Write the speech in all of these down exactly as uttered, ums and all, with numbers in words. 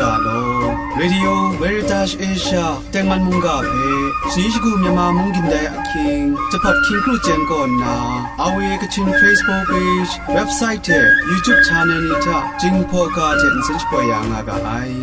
Ga law. Radio Veritas Asia tengman mungga hpe, shani shagu Myanmar mung gindai ahkying, jahpawt hkying kru jen kaw nna, R V A Kachin Facebook page, website hte YouTube channel ni hta Jinghpaw ga hte nsen shapoi ya nga ga ai.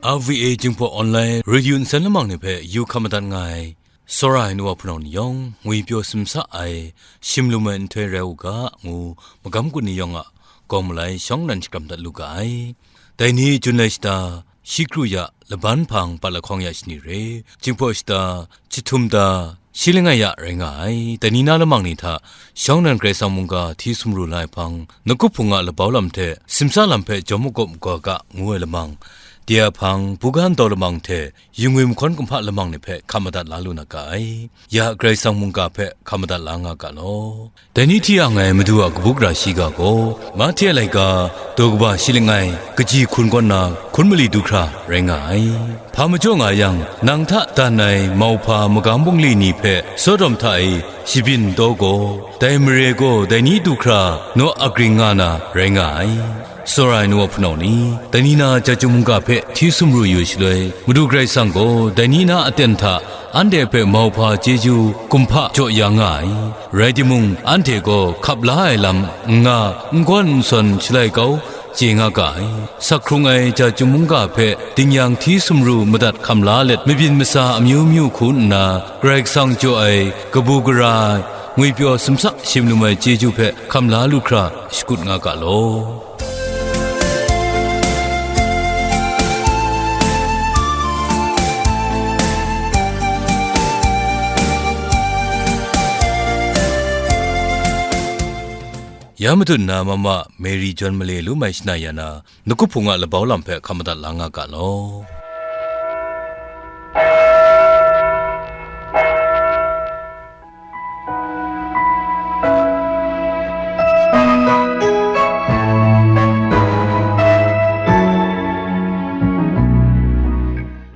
R V A Jinghpaw Online Radio nsen lamang ni hpe yu hkam madat nga ai, tsawra ai nu wa hpunau ni yawng, ngwi pyaw simsa ai, shim lum ai nhtoi rai u ga, ngu magam gun ni yawng a kawng malai shawng nnan shakram dat lu ga ai. Dai ni Jun lai shata, shi kru ya, laban hpang, pat lahkawng ya shani re, Jinghpaw shata, jahtum ta, shi langai ya rai nga ai. Dai ni na lamang ni hta, shawng nnan Karai Kasang mungga hti sumru la ai hpang, Nawkup Hpung a labau lam hte simsa lam hpe jawm magawp magwa ga ngu ai lamang, de a hpang, buga ndaw lamang hte, yu ngwi mahkawn kumhpa lamang ni hpe hkam madat la lu na ga ai. Ya Karai Kasang mungga hpe hkam madat la nga ga law. Dai ni hti yang ai Madu a kabu gara shiga gaw, Mahte a laika, daw kaba shi langai, kaji hkun kaw nna hkun mali du hkra rai nga ai. Hpa majaw nga yang, nang hta dan ai mauhpa magam bungli ni hpe Sodom hta e shabyin taw gaw, dai mare gaw dai ni du hkra naw agring nga na rai nga ai. Tsawra ai nu wa hpunau ni, dai ni na Chyeju mungga hpe hti sumru yu shaloi, Madu Karai Kasang gaw dai ni na aten hta anhte hpe mauhpa chyeju kumhpa jaw ya nga ai. Rai timung, anhte gaw hkap la ai lam n nga, n gawn n sawn shalai kau chye nga ga ai. Sak hkrung ai Chyeju mungga hpe ding yang hti sumru madat hkam la let, mabyin masa amyu myu hku nna, Karai Kasang jaw ai, kabu gara ai, ngwipyaw simsak shim lum ai chyeju hpe hkam la lu hkra shakut nga ga law. Ya madun na mama Mary John male lu mai shana ya na, Nawkup Hpung a labau lam hpe hkam madat la nga ga law.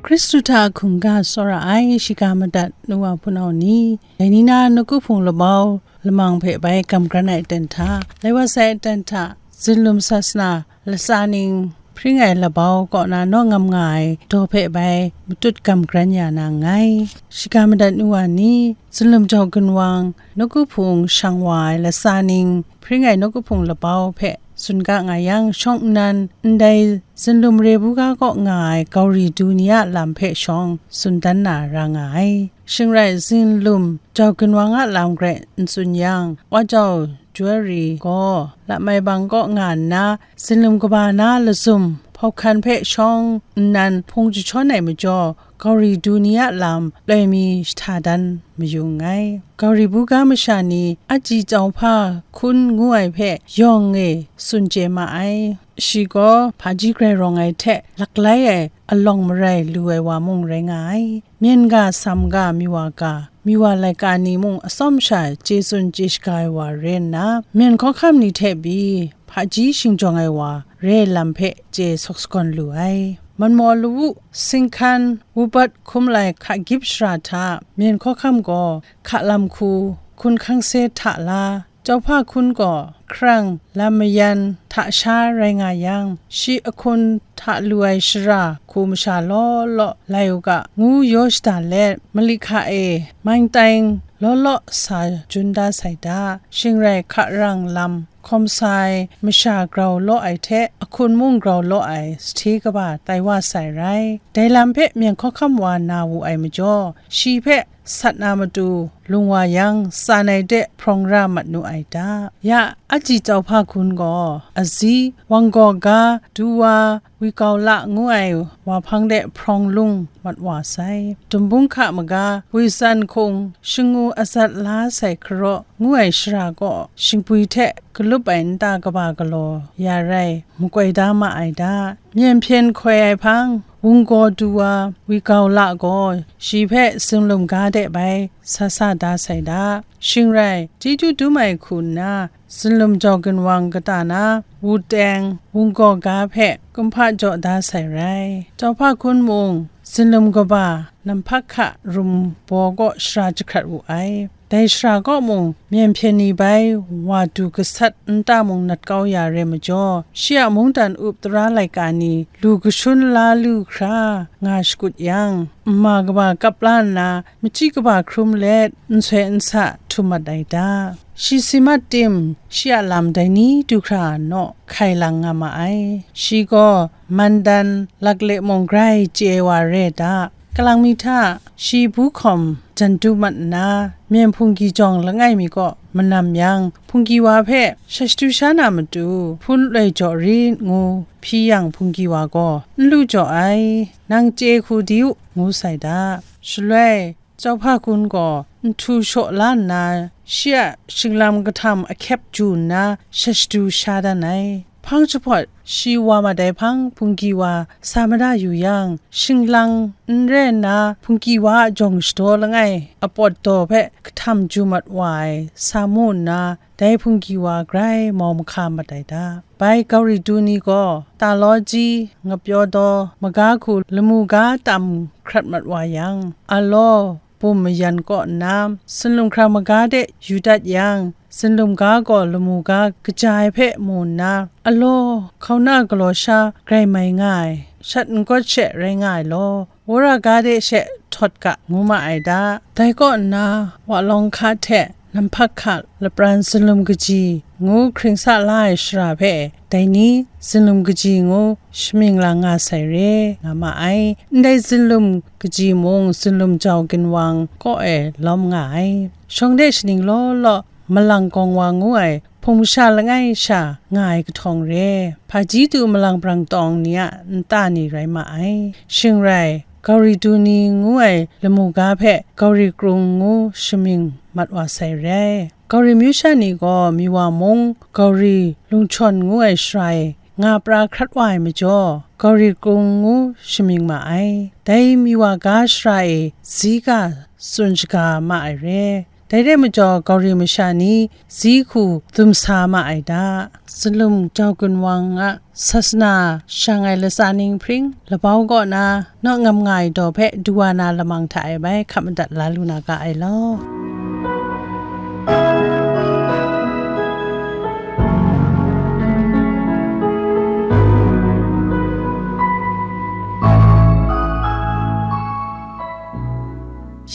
Hkristu hta hkungga tsawra ai shiga madat nu wa hpunau ni, dai ni na Nawkup Hpung labau lamang hpe bai kam kran ai aten hta, lai wa sai aten hta, zinlum sasana latsa ning hpring ai labau kaw na naw ngam nga ai daw hpe bai matut kam kran ya na nngai. Shiga madat nu wa ni, zinlum jau gunwang, Nawkup Hpung shang wa ai latsa ning hpring ai Nawkup Hpung labau hpe tsun ga nga yang, shawng nnan ndai zinlum re buga kaw nga ai gauri du ni a lam hpe shawng tsun dan na ra nga ai. Shing rai, zinlum jau gunwang a lam garai n tsun yang, wa jau Jewelry gaw lamai bang kaw nga nna, zinlum kaba na lazum hpawk hkan hpe shawng nnan hpung jahtawn ai majaw, gauri du ni a lam loi mi jahta dan mayu nngai. Gauri buga masha ni aji chyau hpa hkun ngu ai hpe yawng e tsun chye ma ai. Shi gaw hpaji grai rawng ai hte laklai ai alawng marai lu ai wa mung rai nga ai. Myen ga, sam ga, miwa ga, miwa laika ni mung atsawm sha chye tsun chye shaga ai wa re nna, myen hkawhkam ni hte pyi hpaji shingjawng ai wa re ai lam hpe chye sawk sagawn lu ai. Manmaw lawu, singhkan, wubat hkum lai hka gyip shara hta, myen hkawhkam gaw hka lam hku, hkun hkang se hta la, Chyau hpa hkun gaw hkarang lam mayan hta sha rai nga yang, shi ahkun hta lu ai shara hku masha law law lai u ga, ngu yaw shada let, mali hka e maingtaing law law sa jun da sai da, shing rai hka rang lam hkawm sa ai masha grau law ai hte, ahkun mung grau law ai sahte kaba tai wa sai rai. Dai lam hpe myen hkawhkam wa na wu ai majaw, shi hpe sat na matu lung wa yang, tsan ai de hprawng ra mat nu ai ta. Ya, aji chyau hpa hkun gaw, azi, wang gaw ga, du wa, wi kau la ngu ai wa hpang de hprawng lung mat wa sai. Dumbung hka maga, wi tsan hkung, shangu atsat la sai hkaraw ngu ai shara gaw, shingpwi hte galup ai nta kaba galaw ya rai, makoi da ma ai ta. Myen hpyen hkoi ai hpang, wunggaw du wa Wigau la gaw shi hpe zunlum ga de bai sa sa da sai da. Shing rai, chyeju dum ai hku nna, zunlum jau ginwang kata na, wu teng, wunggaw ga hpe kumhpa jaw da sai rai. Jauhpa hkun mung, zunlum kaba, namhpak hka rum baw kaw shara jahkrat wu ai. Dai shara kaw mung, myen hpyen ni bai wa du gasat nta mung nat kau ya re majaw, shi a mungdan up tara laika ni lu kashun la lu hkra nga shakut yang, nma kaba kap la nna, machyi kaba hkrum let, nsoi nsa htum mat ai da. Shi si mat tim, shi a lam dai ni du hkra naw hkai lang nga ma ai. Shi gaw mandan, lakle mung grai chye wa re da. Kalang mi hta, shi bu hkawm jan du mat nna, myen hpunggi jawng langai mi kaw manam yang, hpunggi wa hpe sha shadu sha na matu, hpun loi jaw ri ngu hpyi yang, hpunggi wa gaw n lu jaw ai, nang chye hku di u, ngu sai da. Shaloi, Jauhpa hkun gaw nhtu shaw la nna, shi a shinglam kahtam ahkyep ju nna, sha shadu sha dan ai. Hpang jahpawt shi wa mat ai hpang, hpunggi wa sa mada yu yang, shinglang n re nna, hpunggi wa a jawng shadaw langai, apawt daw hpe kahtam ju mat wa ai, sa mu nna, dai hpunggi wa grai mau mahka mat ai da. Bai Gauri du ni gaw, talaw ji, ngapyaw daw, maga hku lamu ga tam hkrat mat wa yang, alaw bum mayan kaw nna, zunlum hkra maga de yu dat yang, zunlum ga gaw lamu ga kaja ai hpe mu nna, alaw, hkauna galaw sha grai mai nga ai, shat n-gawt she rai nga ai law, wora ga de she htawt ga, ngu ma ai da. Dai kaw nna, wa lawng hka hte namhpak hka lapran zunlum kaji ngu hkring sa la ai shara hpe, dai ni zunlum kaji ngu shamying lang nga sai re, nga ma ai. Ndai zunlum kaji mung zunlum jau ginwang kaw e lawm nga ai. Shawng de shaning law law, malang gawng wa ngu ai hpung masha langai sha nga ai kahtawng re, hpaji tu malang brang tawng ni a nta ni rai ma ai. Shing rai, Gauri du ni ngu ai lamu ga hpe Gauri krung ngu shamying mat wa sai re. Gauri myu sha ni gaw Miwa mung Gauri lungchawn ngu ai shara e nga pra hkrat wa ai majaw, Gauri krung ngu shamying ma ai. Dai Miwa ga shara e zika tsun shaga ma ai re. Dai rai majaw, Gauri masha ni zi hku dum sa ma ai da. Zunlum jau ginwang a sasana shang ai latsa ning hpring, labau kaw na naw ngam nga ai daw hpe du wa na lamang hta e bai hkap madat la lu na ga ai law.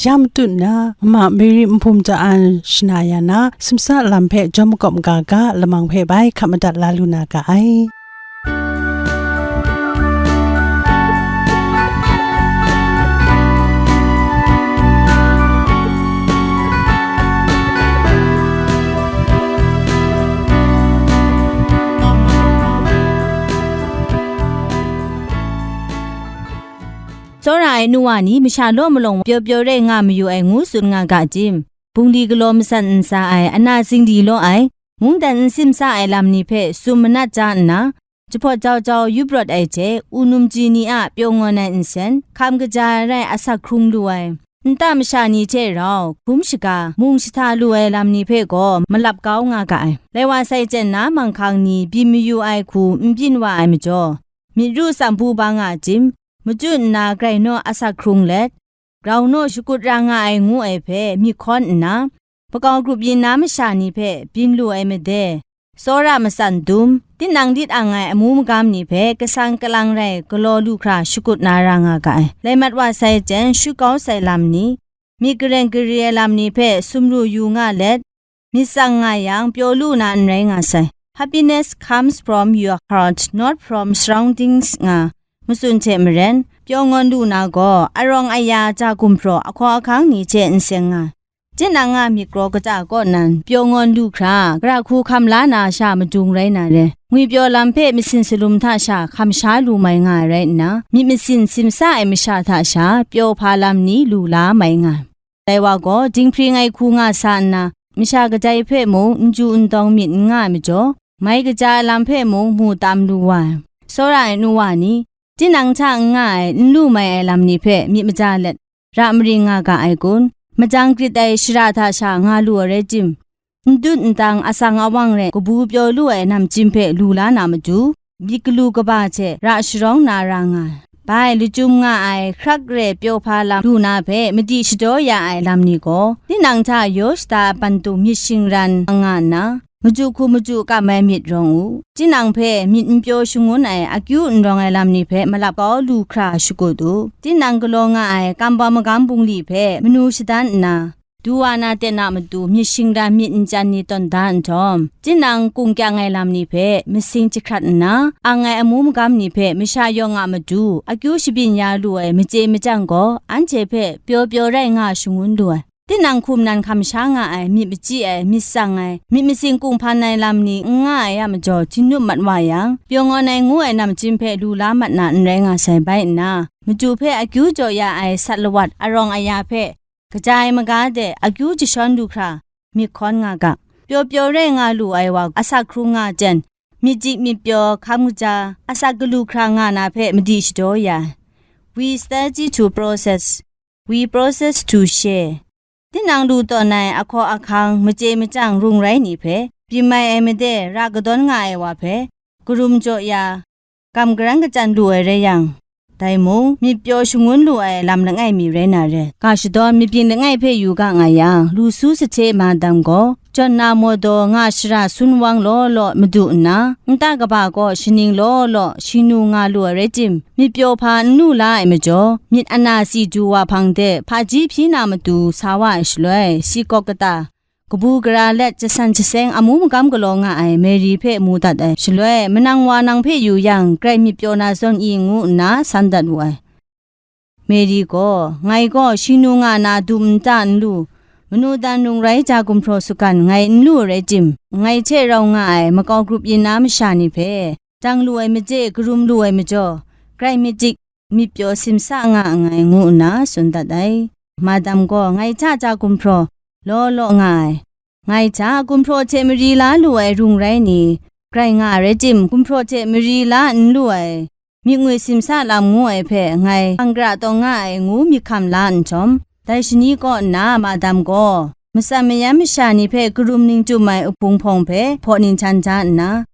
Ya matut na, mama Mary Nhpum Cha An shana ya na, simsa lam hpe jawm makawp maga ga lamang hpe bai hkap madat la lu na ga ai. Tsawra ai nu wa ni masha law malawng pyaw pyaw rai nga mayu ai ngu tsun nga ga jim, bungli galaw matsan ntsa ai, ana zingri law ai, mungdan n simsa ai lam ni hpe sum manat ja nna, jahpawt jau jau yup rawt ai hte, u numji ni a pyaw ngawn ai nsen, hkam kaja ai rai asak hkrung lu ai, nta masha ni hte rau, hkum shaga, mung shahta lu ai lam ni hpe gaw malap kau nga ga ai. Lai wa sai chyen na manghkang ni byin mayu ai hku n byin wa ai majaw, myit ru tsam bu ba nga jim, machyu nna grai naw asak hkrung let, grau naw shakut ra nga ai ngu ai hpe myit hkawn nna, makau grup yin na masha ni hpe byin lu ai made, tsawra matsan dum, tinang lit ang ai amu magam ni hpe kasang kalang rai galaw lu hkra shakut na ra nga ga ai. Lai mat wa sai chyen, shu kau sai lam ni, myit garen gari ai lam ni hpe sumru yu nga let, myit tsang nga yang, pyaw lu na n rai nga sai. Happiness comes from your heart, not from surroundings nga matsun hte maren, pyaw ngawn lu na gaw, arawng aya ja gumhpraw ahkaw ahkang ni hte n seng nga. Tinang a myit kraw kata kaw nan pyaw ngawn lu hkra, gara hku hkam la na sha madung rai na re. Ngwipyaw lam hpe masin salum hta sha hkam sha lu mai nga ai rai nna, myit masin simsa ai masha hta sha pyaw hpa lam ni lu la mai nga ai. Dai wa gaw, dinghpring ai hku nga sa nna, masha kadai hpe mung n ju n dawng myit n nga ai majaw, mai kaja ai lam hpe mung mu tam lu wa ai. Tsawra ai nu wa ni, Tinang hta n nga ai, n lu mai ai lam ni hpe myit maja let, ra maring nga ga ai kun? Majang grit ai shara hta sha nga lu ai rai tim, n dut n tang atsang awang rai kabu pyaw lu ai namchyim hpe lu la na matu, myit galu kaba hte ra sharawng na ra nga ai. Bai lachyum nga ai hkrak re pyaw hpa lam lu na hpe madi shadaw ya ai lam ni gaw, tinang hta yaw shada ai pantung myit shingran nga nna, maju hku maju kam ai myit rawng u. Tinang hpe myit n pyaw shangun ai, akyu n rawng ai lam ni hpe malap kau lu hkra shakut u. Tinang galaw nga ai kamba magam bungli hpe manu shadan nna, du wa na ten a matu myit shingran myit n chyan ni tawn da nhtawm, tinang kung kyang ai lam ni hpe masing jahkrat nna, ang ai amu magam ni hpe masha yawng a matu akyu shabyin ya lu ai machye machyang gaw, anhte hpe pyaw pyaw rai nga shangun lu ai. Tinang hkum nan hkam sha nga ai, myit machyi ai, myit tsang ai, myit matsing kunghpan ai lam ni n nga ai a majaw, htingnup mat wa yang, pyaw ngawn ai ngu ai namchyim hpe lu la mat na n rai nga sai bai nna, matu hpe akyu jaw ya ai sat lawat arawng aya hpe, kaja ai maga de akyu jashawn lu hkra myit hkawn nga ga. Pyaw pyaw rai nga lu ai wa asak hkrung nga jen, myit dik myit pyaw hkam kaja asak galu hkra nga na hpe madi shadaw ya ai. We study to process, we process to share. Tinang lu tawn ai ahkaw ahkang, machye machyang, rung rai ni hpe, byin mai ai made ra kadawn nga ai wa hpe, karum jaw ya, kam karan kachyan lu ai rai yang, dai mung myit pyaw shangun lu ai lam langai mi rai na re. Ga shadawn mabyin langai hpe yu ga nga yang, lu su sahte madam gaw, jawn na mawdaw nga shara sun wang law law madu nna, nta kaba gaw shaning law law shingnu nga lu ai rai tim, myit pyaw hpa n lu la ai majaw, myit ana si du wa hpang de hpaji hpyi na matu sa wa ai shaloi, si kawk kata, kabu gara let jasan jaseng amu magam galaw nga ai Mary hpe mu dat ai shaloi, manang wa nang hpe yu yang, grai myit pyaw na zawn i, ngu nna san dat wu ai. Mary gaw, ngai gaw shingnu nga na dum nta n lu, manu dan rung rai ja gumhpraw sugan ngai n lu rai tim, ngai hte rau nga ai makau grup yin na masha ni hpe, dang lu ai made karum lu ai majaw, grai myit dik myit pyaw simsa nga nngai, ngu nna tsun dat ai. Madam gaw, ngai hta ja gumhpraw law law nga ai, ngai hta gumhpraw hte mari la lu ai rung rai ni, grai nga ai rai tim, gumhpraw hte mari la n lu ai, myit ngwi simsa lam ngu ai hpe ngai hpang gara taw nga ai, ngu myit hkam la nhtawm, dai shani kaw nna madam gaw, matsan mayan masha ni hpe karum ningtum ai uhpung hpawng hpe hpaw ninghtan da nna,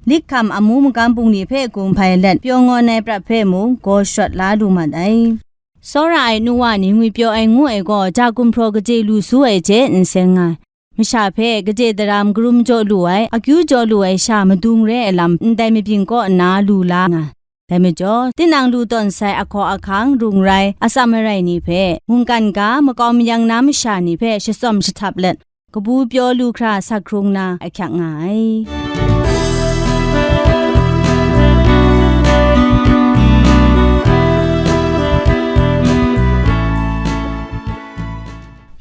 lit hkam amu magam bungli hpe gung hpai let, pyaw ngawn ai prat hpe mung gaw sharawt la lu mat ai. Tsawra ai nu wa ni ngwipyaw ai ngu ai gaw, ja gumhpraw kaje lu su ai hte n seng nga ai. Masha hpe kaje daram karum jaw lu ai, akyu jaw lu ai sha madung re ai lam ndai mabyin kaw nna lu la nga ai. Dai majaw, tinang lu tawn sai ahkaw ahkang, rung rai, atsam arai ni hpe, mungkan ga, makau mayang na masha ni hpe shatsawm shahtap let, kabu pyaw lu hkra sak hkrung na ahkyak nga ai.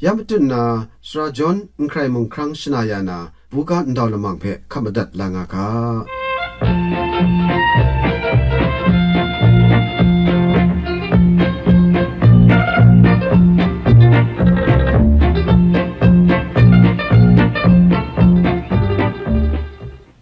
Ya matut nna, Sara John N Hkrai Mung Hkrang shana ya na, buga ndau lamang hpe hkap madat la nga ga.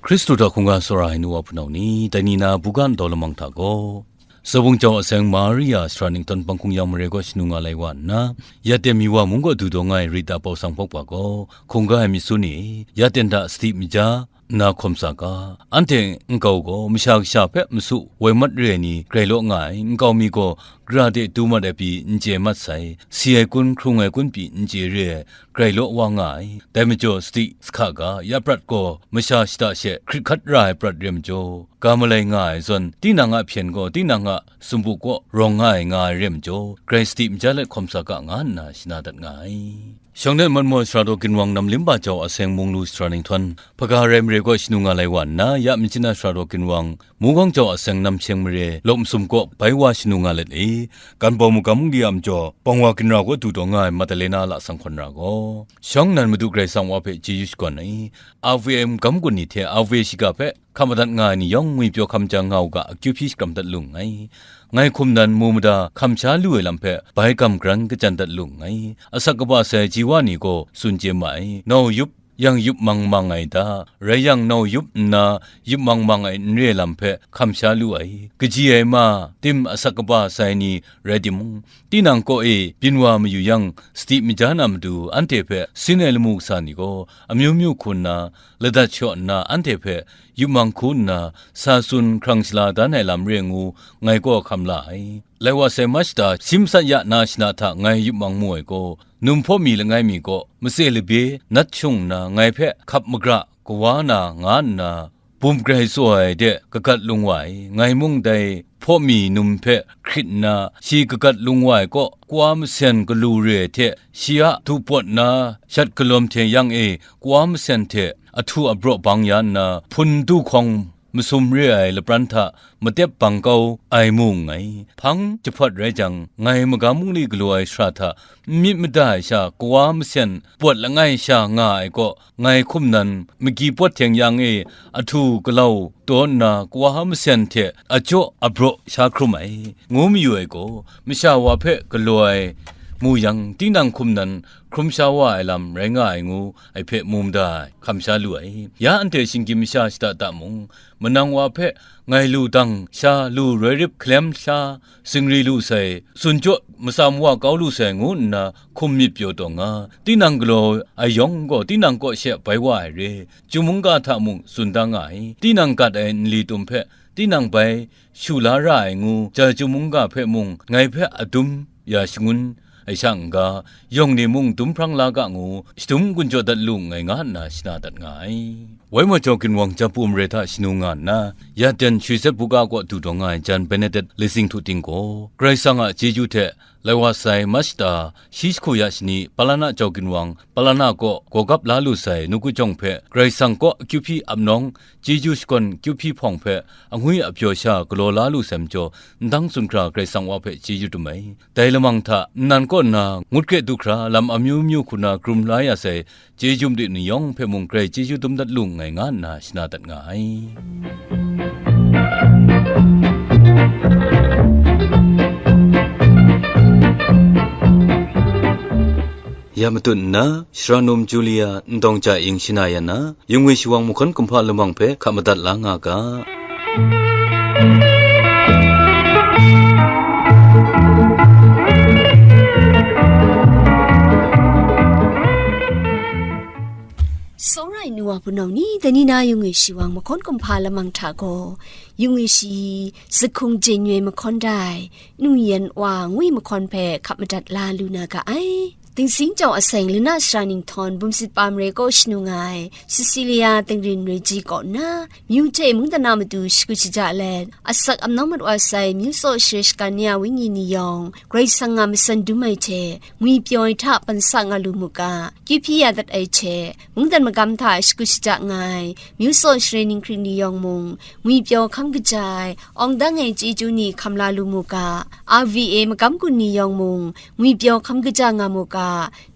Hkristu hta hkungga tsawra ai nu wa hpunau ni, dai ni na buga ndau lamang hta gaw, Zawung jau aseng Maria sara ninghtawn panghkung yang mare kaw shanu nga lai wa nna, ya ten mi wa mung kaw du daw nga ai Rita Pausang Hpawk wa gaw, hkungga ai myit su ni, ya ten hta sadi maja nna hkawm sa ga, anhte nkau gaw masha kasha hpe masu woi mat re ai ni grai law nga ai, nkau mi gaw gara de du mat ai pyi n chye mat sai, si ai kun, hkrung ai kun pyi n chye re ai, grai law wa nga ai. Dai majaw sadi sahka ga, ya prat gaw masha shada she hkrit hkat ra ai prat re majaw, ga malai nga ai zawn, tinang a hpyen gaw tinang a sumpu kaw rawng nga ai, nga ai re majaw, grai sadi maja let hkawm sa ga, nga nna shana dat nga ai. Shawng de Manmaw sara daw ginwang Namlimba jau aseng Munglu sara ninghtawn, hpaga rai mare kaw shanu nga lai wa nna, ya Myitkyina sara daw ginwang Mugawng jau aseng Namsheng mare Lawk Masum kaw bai wa shanu nga let e, Ganbau magam di a majaw, bang wa ginra kaw du taw nga ai Madalena lasang hkawn ra gaw, shawng nnan Madu Karai Kasang wa hpe chyeju shakawn ai. A V M gam gun ni hte A V shiga hpe hkam madat nga ai ni yawng ngwipyaw hkam jang nga u ga, akyu hpyi shakram dat lu nngai. Ngai hkum nan mu mada hkam sha lu ai lam hpe bai gam garan kachyan dat lu nngai. Asak kaba sai ji wa ni gaw tsun chye ma ai. Nau yup yang yup mang mang ai da, rai yang nau yup nna yup mang mang ai n re lam hpe hkam sha lu ai, kaji ai ma, tim asak kaba sai ni rai timung, tinang kaw e byin wa mayu yang, sadi maja na matu anhte hpe sin ai lamu kasa ni gaw amyu myu hku nna, ladat shaw nna anhte hpe yup mang hku nna, sa tsun hkrang shala dan ai lam re ngu, ngai gaw hkam la ai. Lai wa sai ma shata, shi masat ya na shana hta ngai yup mang mu ai gaw, num hpaw mi langai mi gaw, matse labye nat shung nna, ngai hpe hkap magra kawa na nga nna, bum grai tsaw ai de kagat lung wa ai. Ngai mung dai hpaw mi num hpe hkrit nna, shi kagat lung wa ai kaw, kawa masen galu re ai hte, shi a du pawt na shat kalawm hte yang e, kawa masen hte ahtu abraw bang ya nna, hpun du hkawng masum re ai lapran hta matep bang kau ai mu nngai. Hpang jahpawt rai jang, ngai magam bungli galaw ai sara hta n myit mada ai sha, kawa masen pawt langai sha nga ai kaw, ngai hkum nan magyi pawt hteng yang e ahtu galau taw nna, kawa masen hte ajaw abraw sha hkrum ai, ngu mayu ai gaw, masha wa hpe galaw ai mu yang, tinang hkum nan hkrum sha wa ai lam rai nga ai ngu, ai hpe mu mada ai, hkam sha lu ai. Ya anhte shinggyim masha shada da mung, manang wa hpe ngai lu dang sha lu roi rip hkalem sha, singri lu sai, tsun jaw matsam wa kau lu sai ngu nna hkum myit pyaw taw nga, tinang galaw ai yawng gaw tinang kaw she bai wa ai re, chyum mungga hta mung tsun da nga ai, tinang gat ai nli tum hpe tinang bai shu la ra ai ngu, ja chyum mungga hpe mung ngai hpe adum ya shangun ai sha n-ga, yawng ni mung dum hprang la ga ngu, shadum gun jaw dat lu nngai nga nna shana dat nga ai. Wai majaw ginwang japu mare hta shanu nga nna, ya ten shwi set buga kaw du taw nga ai jan Benedet Lessing Htu Ting gaw, Karai Kasang a chyeju hte, lai wa sai ma shata, shi jahku ya shani, Palana jau ginwang, Palana kaw gawgap la lu sai nawku jawng hpe, Karai Kasang kaw akyu hpyi ap nawng, chyeju shakawn kyu hpyi hpawng hpe, angwi apyaw sha galaw la lu sai majaw, ndang tsun hkra Karai Kasang wa hpe chyeju dum ai. Dai lamang hta, nnan kaw nna ngut kre du hkra lam amyu myu hku na hkrum la ya sai, chyeju madu ni yawng hpe mung grai chyeju dum dat lu nngai nga nna shana dat nga ai. Ya matut nna, Shara Num Julia Ndawng Ja Ing shana ya na, Yung we shawang mahkawn kumhpa lamang hpe hka madat la nga ga. Sawra ai nu wa hpunau ni, dai ni na yung we shawang mahkawn kumhpa lamang hta gaw, yung we shi, zahkung jeng yoi mahkawn dai, nu yan wa ngwi mahkawn hpe hka madat la lu na ga ai. Dingsing jau aseng lana sara ninghtawn bum sit pa mare kaw shanu nga ai, Cecilia Dingrin Reji kaw nna, myu hte mungdan a matu shakut shaja let, asak amnawng mat wa sai myu tsaw share shagan ni a wenyi ni yawng, Karai Kasang a matsan dum ai hte, ngwipyaw ai hta pansa nga lu mu ga, kyu hpyi ya dat ai hte, mungdan magam hta shakut shaja nga ai, myu tsaw share ninghkring ni yawng mung, ngwipyaw hkam kaja ai, awng dang ai chyeju ni hkam la lu mu ga, R V A magam gun ni yawng mung, ngwipyaw hkam kaja nga mu ga,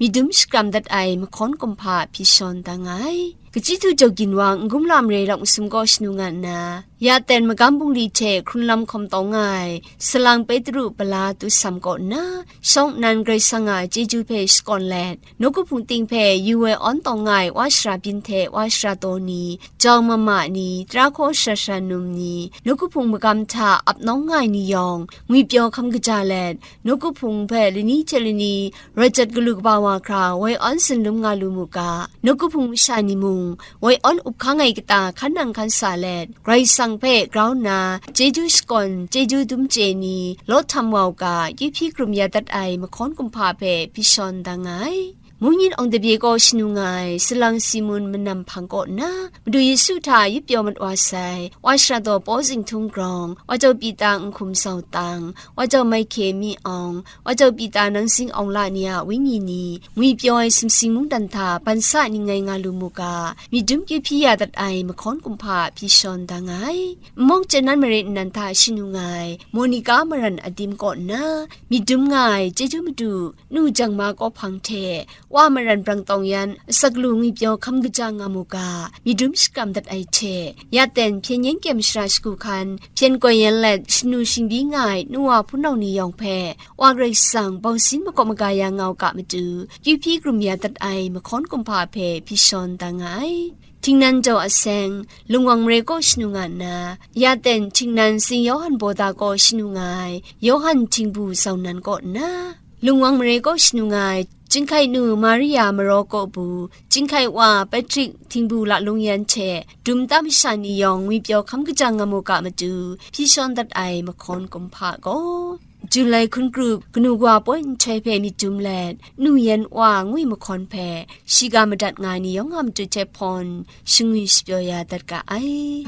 myit dum shakram dat ai mahkawn kumhpa hpyi shawn da nga ai. Kachyi htu jau ginwang n-gum lam re lawng masum kaw shanu nga nna, ya ten magam bungli hte hkrun lam hkawm taw nga ai, salang Petru pala tu sam kaw nna, shawng nnan Karai Kasang a chyeju hpe shakawn let, nawku hpung ting hpe yu woi awn taw nga ai wa shara byin hte wa shara taw ni, jau mama ni, tara hkaw shara shara num ni, nawku hpung magam hta ap nawng nga ai ni yawng, ngwipyaw hkam kaja let, nawku hpung hpe lani hte lani rawt jat galu kaba wa hkra woi awn tsun lum nga lu mu ga, nawku hpung masha ni mung, woi awn up hkang ai kata hkan nang hkan sa let, Karai Kasang hpe grau nna, chyeju shakawn, chyeju dum chye ni, law htam wa u ga, kyu hpyi hkrum ya dat ai mahkawn kumhpa hpe hpyi shawn da nga ai. Mungyin awng de bye kaw shanu nga ai, salang Simun manam hpang kaw nna, Madu Yesu hta yip pyaw mat wa sai, wa shara taw Paw Zinghtung Grawng, wa jau Pita Nhkum Sau Tang, wa jau Maihkye Mi Awng, wa jau Pita Nang Sing Awng La ni a wenyi ni, ngwipyaw ai sumsing mungdan hta bansa ning ngai nga lu mu ga, myit dum kyu hpyi ya dat ai mahkawn kumhpa hpyi shawn da nga ai. Nmawk chyenan mare nnan hta shanu nga ai, Monica Maran Adim kaw nna, myit dum nga ai chyeju madu, nu jang ma kawhpang hte, Wa maran brang tawng yan, asak lu ngwipyaw hkam kaja nga mu ga, myit dum shakram dat ai hte, ya ten hpyen yen kyem shara shagu hkan, hpyen koi yan let, shanu shingbyi nga ai nu wa hpunau ni yawng hpe, Wa Karai Kasang bawsin makawp maga ya nga u ga matu, kyu hpyi karum ya dat ai mahkawn kumhpa hpe hpyi shawn da nga ai. Htingnan jaw aseng, Lungwang mare kaw shanu nga nna, ya ten htingnan Sing Yawhan Bawda kaw shanu nga ai, Yawhan htingbu zau nan kaw nna, Lungwang mare kaw shanu nga ai, Chyinghkai nu Maria maraw kaw bu, Chyinghkai wa Patrick htingbu la lung yan hte, dum tam masha ni yawng ngwipyaw hkam kaja nga mu ga matu, hpyi shawn dat ai mahkawn kumhpa gaw, Julai hkun kru kanu wa poi nhtoi hpe myit dum let, nu yan wa ngwi mahkawn hpe, shiga madat nga ai ni yawng a matu hte hpawn, shangwi shapyaw ya dat ga ai.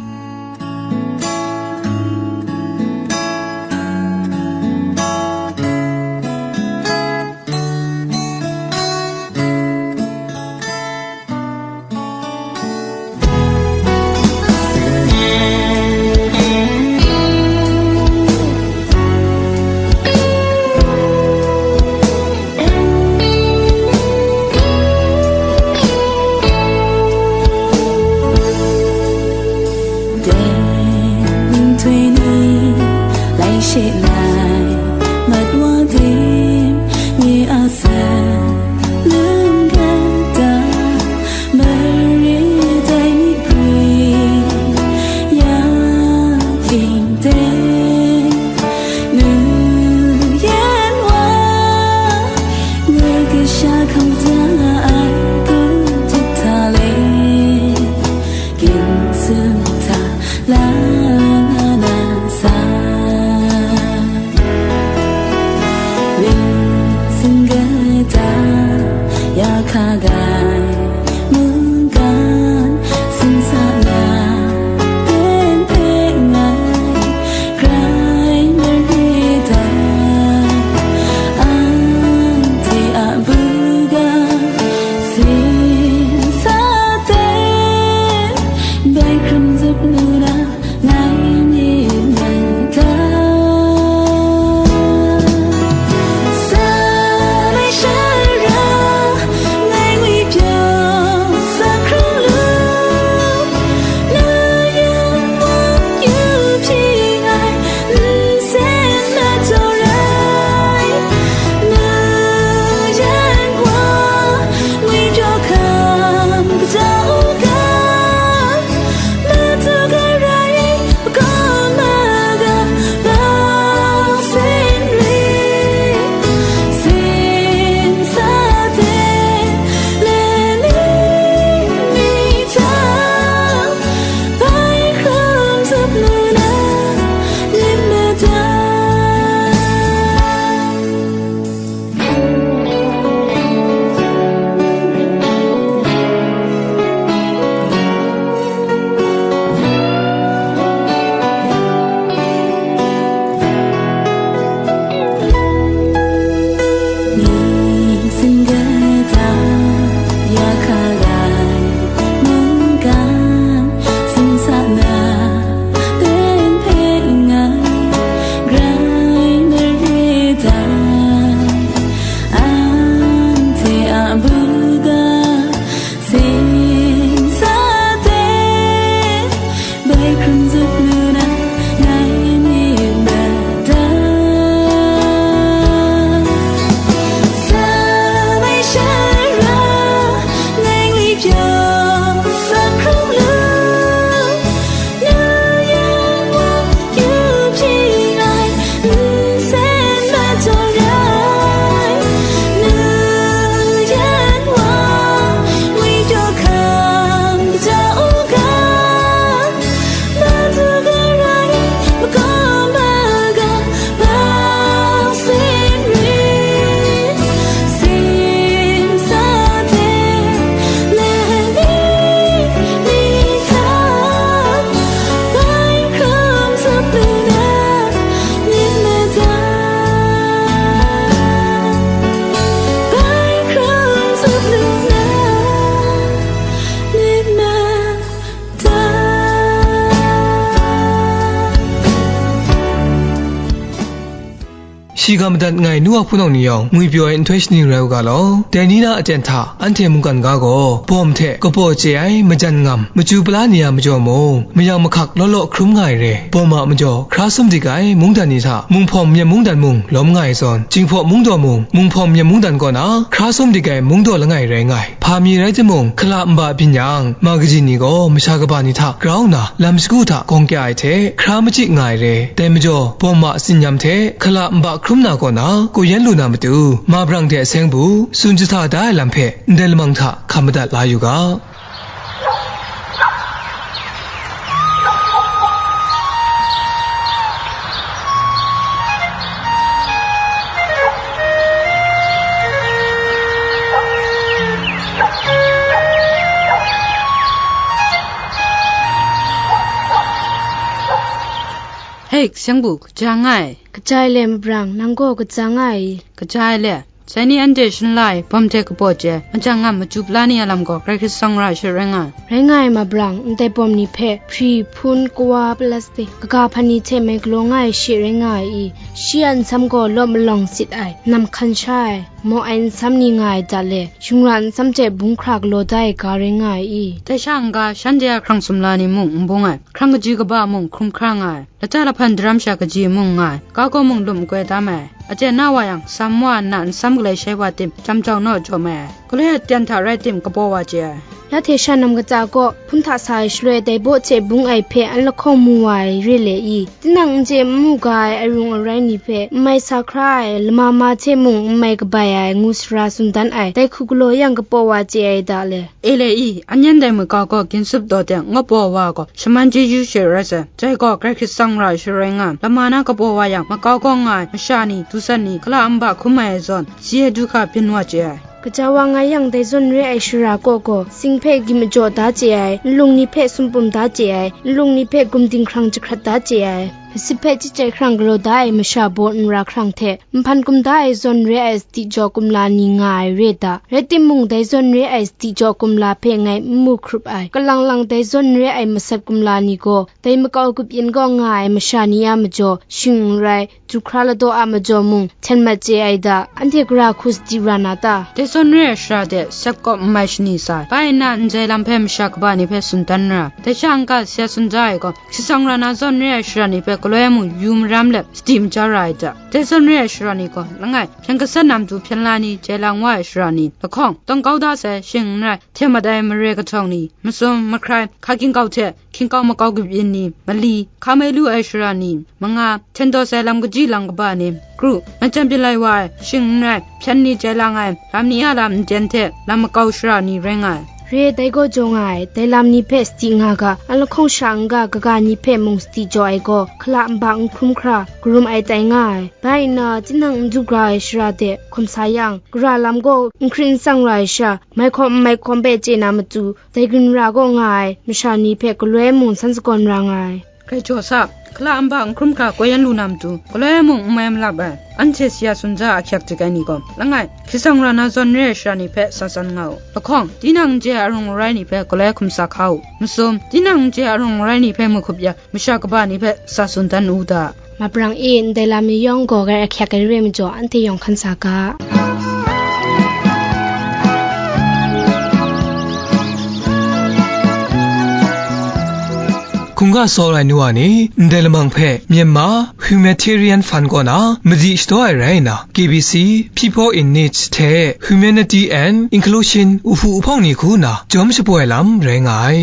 Dai ninghtoi ni, lai she lai, mat wa dim, nye a san, lum kata, mare dai mi hpri, ya ting teng, nu yan wa, ngai kasha hkam ja ai, kun tuk ta le. Gin tsun hta la nga na sa, ring tsun ga da ya hka gai, mungkan tsun sa na, ten pe ngai, grai mare da, anhte a buga, sin sa ten, bai hkrum zup lu na, ngai myit ngai da. Sa lai sha ra, ngai ngwi Shiga madat ngai nu wa hpunau ni yawng ngwipyaw ai nhtoi shani rai u ga law, dai ni na aten hta anhte mungkan ga gaw, bawm hte kabaw chye ai majan ngam, machyu pala ni a majaw mung, mayang mahkak law law hkrum nga ai re. Bawm a majaw hkra sum dik ai mungdan ni hta, munghpawm myen mungdan mung lawm nga ai zawn, Jinghpaw mungdaw mung, munghpawm myen mungdan kaw na hkra sum dik ai mungdaw langai rai nga ai. Hpa mi rai timung, hkala nba byin yang, ma kaji ni gaw masha kaba ni hta grau nna lam shagu hta gawng kya ai hte hkra machyi nga ai re. Dai majaw, bawm a tsinyam hte hkala nba hkrum na kaw na, kaw yan lu na matu, ma brang de seng bu, tsun jahta da ai lam hpe ndai lamang hta hkam madat la yu ga. Hei, kaseng bu, kaja nga ai. Kaja ai le, mabrang, nang gaw kaja nga ai i? Kaja ai le. Sai ni anhte shanla ai bawm hte kabaw chye ai, majan ngam, machyu pala ni a lam gaw Karai Kasang ra ai she rai nga ai. Rai nga ai, mabrang, ndai bawm ni hpe hpri, hpun, kawa, plastik, kaga hpan ni hte mai galaw nga ai she rai nga ai i? Shi a nsam gaw lawp malawng sit ai, nam hkan sha ai, maw ai nsam ni nga ai da le? Shingran nsam hte bung hkra galaw da ai ga rai nga ai i? Dai sha n-ga, shanhte a hkrang sumla ni mung n bung ai, hkrang kaji kaba mung hkrum hkra nga ai, lata lahpan daram sha kaji mung nga ai, ga gaw mung lum n koi tam ai. Aten na wa yang, sam wa nna nsam galai shai wa tim, jam jau naw jaw mai ai. Galoi aten hta rai tim, kabaw wa chye ai. Ya hte sha nam kata gaw, hpun hta sa ai shaloi dai baw hte bung ai hpe an lahkawng mu wa ai re le i? Tinang n chye n mu ga ai arung arai ni hpe, n mai sa hkra ai, lama ma hte mung n mai kabai ai, ngu sara tsun dan ai, dai hku galaw yang kabaw wa chye ai da le? E le i, an yan dai makau gaw ginsup daw teng, ngabaw wa gaw shaman chyeju she rai sai. Dai gaw Karai Kasang ra ai she rai nga ai. Lama na kabaw wa yang, makau gaw nga ai, masha ni, dusan ni, hkala nba hkrum ai zawn, si ai du hka byin wa chye ai. Kaja wa nga yang, dai zawn re ai shara kaw gaw, sing hpe gyi majaw da chye ai, nlung ni hpe sumpum da chye ai, nlung ni hpe gumding hkrang jahkrat da chye ai, masip hpe chyit chyai hkrang galaw da ai masha baw nra hkrang hte, nhpan kum da ai zawn re ai sadi jaw kumla ni nga ai re da. Rai timung, dai zawn re ai sadi jaw kumla hpe ngai n mu hkrup ai. Kalang lang dai zawn re ai masat kumla ni gaw, dai makau grup yin gaw nga ai masha ni a majaw, shing n rai, du hkra ladaw a majaw mung, hten mat chye ai da. Anhte gara hku sadi ra na ta? Dai zawn re ai shara de, sep kawp n mai shani sa ai. Bai nna, ndai lam hpe masha kaba ni hpe tsun dan n ra. Dai sha n-ga, si a tsun ja ai gaw, Karai Kasang ra na zawn re ai shara ni hpe galoi mung yu maram let, sadi maja ra ai da. Dai zawn re ai shara ni gaw, langai, hpyen gasat na matu hpyen la ni, jai lang wa ai shara ni, lahkawng, tawng kau da sai, shing n rai, hte mat ai mare kahtawng ni, masum, mahkrai, hka hkying kau hte hkying kau makau grup yin ni, mali, hka mai lu ai shara ni, manga, hten daw sai lam kaji lang kaba ni, kru, majan byin lai wa ai, shing n rai, hpyen ni jai lang ai, lam ni a lam nden hte lam makau shara ni rai nga ai. Re, dai gaw jaw nga ai, dai lam ni hpe sadi nga ga, an lahkawng sha n-ga kaga ni hpe mung sadi jaw ai gaw, hkala nba n hkrum hkra, karum ai tai nga ai. Bai nna, tinang n du gara ai shara de hkum sa yang, gara lam gaw n hkrit n tsang ra ai sha, mai hkawm n mai hkawm hpe chye na matu, dai ginra gaw nga ai masha ni hpe galoi mung san sagawn ra nga ai. Grai jaw sa, hkala nba n hkrum hkra gaw yan lu na matu, galoi mung n mai malap ai, anhte si a tsun ja a ahkyak dik ai ni gaw, langai, Karai Kasang ra na zawn re ai shara ni hpe sa san nga u. Lahkawng, tinang n chye ai arung arai ni hpe galoi hkum sa hka u. Masum, tinang n chye ai arung arai ni hpe mahkup ya, masha kaba ni hpe sa tsun dan u da. Mabrang e, ndai lam ni yawng gaw grai ahkyak ai re ai majaw, anhte yawng hkan sa ga. Hkungga Saul ai nu wa ni ndai lamang hpe Myanmar Humanitarian Fund kaw na madi shadaw ai rai nna, K B C, People in Need hte Humanity and Inclusion uhpu uhpawng ni hku nna jawm shapoi ai lam rai nga ai.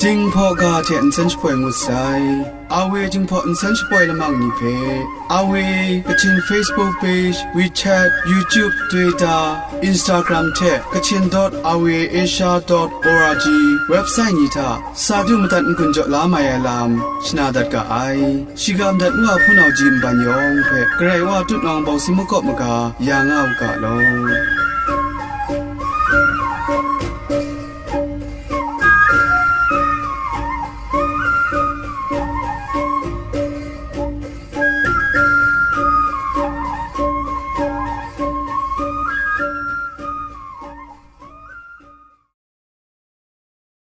Jinghpaw ga hte nsen shapoi ngut sai. Awe Jinghpaw nsen shapoi lamang ni hpe, Awe Kachin Facebook page, WeChat, YouTube, Twitter, Instagram hte Kachin dot awe asia dot org website ni hta sa du madat n-gun jaw la mai ai lam shana dat ga ai. Shiga madat Wa hpunau ji nban yawng hpe Karai Wa tutnawng bawng si makawp maga ya nga u ga law.